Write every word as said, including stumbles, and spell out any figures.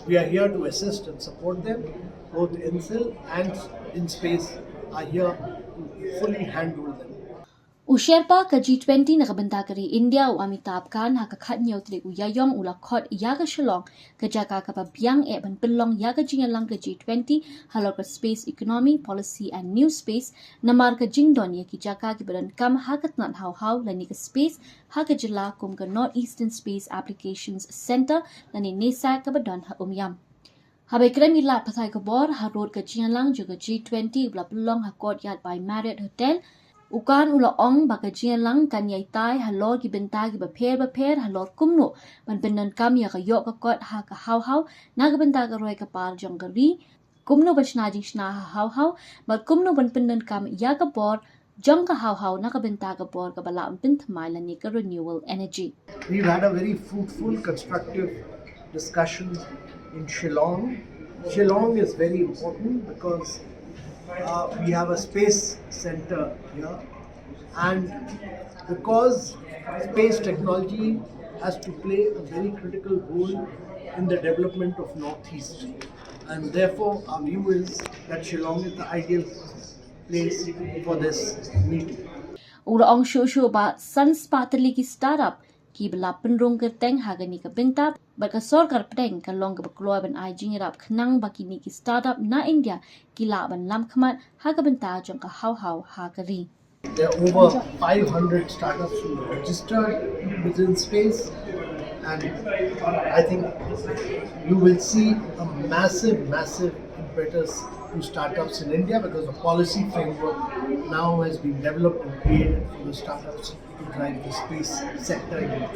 We are here to assist and support them. Both INSIL and INSPACe are here to fully handle them. U Sherpa ka G twenty na ka bynta ka ri India u Amitabh Kant ha ka khatnïew tarik u Ïaïong u la khot ïa ka Shillong ka jaka kaba biang eh ban pynlong ïa ka jingïalang ka G twenty halor ka space economy, policy and new space, namar ka jingdon ïa ki jaka kiba donkam ha ka tnat haw haw lane ka space ha ka jylla kum ka North Eastern Space Applications Centre lane NESAC kaba don ha Umiam. Haba ïakren ïa ki lad pathai khubor harud ka jingïalang jong ka G twenty uba la pynlong ha Courtyard by Marriott Hotel, u Kant u la ong ba ka jingïalang kan ïai tai halor ki bynta kiba pher bapher halor kumno ban pyndonkam ïa ka ïoh ka kot ha ka haw haw na ka bynta ka roi ka par jong ka ri, kumno ban shna jingshna ha haw haw, bad kumno ban pyndonkam ïa ka bor jong ka haw haw na ka bynta ka bor kaba lah ban pynthymmai lane ka renewable energy. We've had a very fruitful, constructive discussion in Shillong. Shillong is very important because uh, we have a space center here, and because space technology has to play a very critical role in the development of Northeast, and therefore our view is that Shillong is the ideal place for this meeting. U la ong shuh shuh ba san spah tylli ki startup kiba la pynrung kyrteng ha kane ka bynta, bad ka sorkar pdeng ka long kaba kloi ban ai jingïarap khnang ba kine ki startup na India ki lah ban lam khmat ha ka bynta jong ka haw haw ha ka ri. There are over five hundred startups who registered within space, and I think you will see a massive, massive impetus to startups in India because the policy framework now has been developed and created for the startups to drive the space sector in India.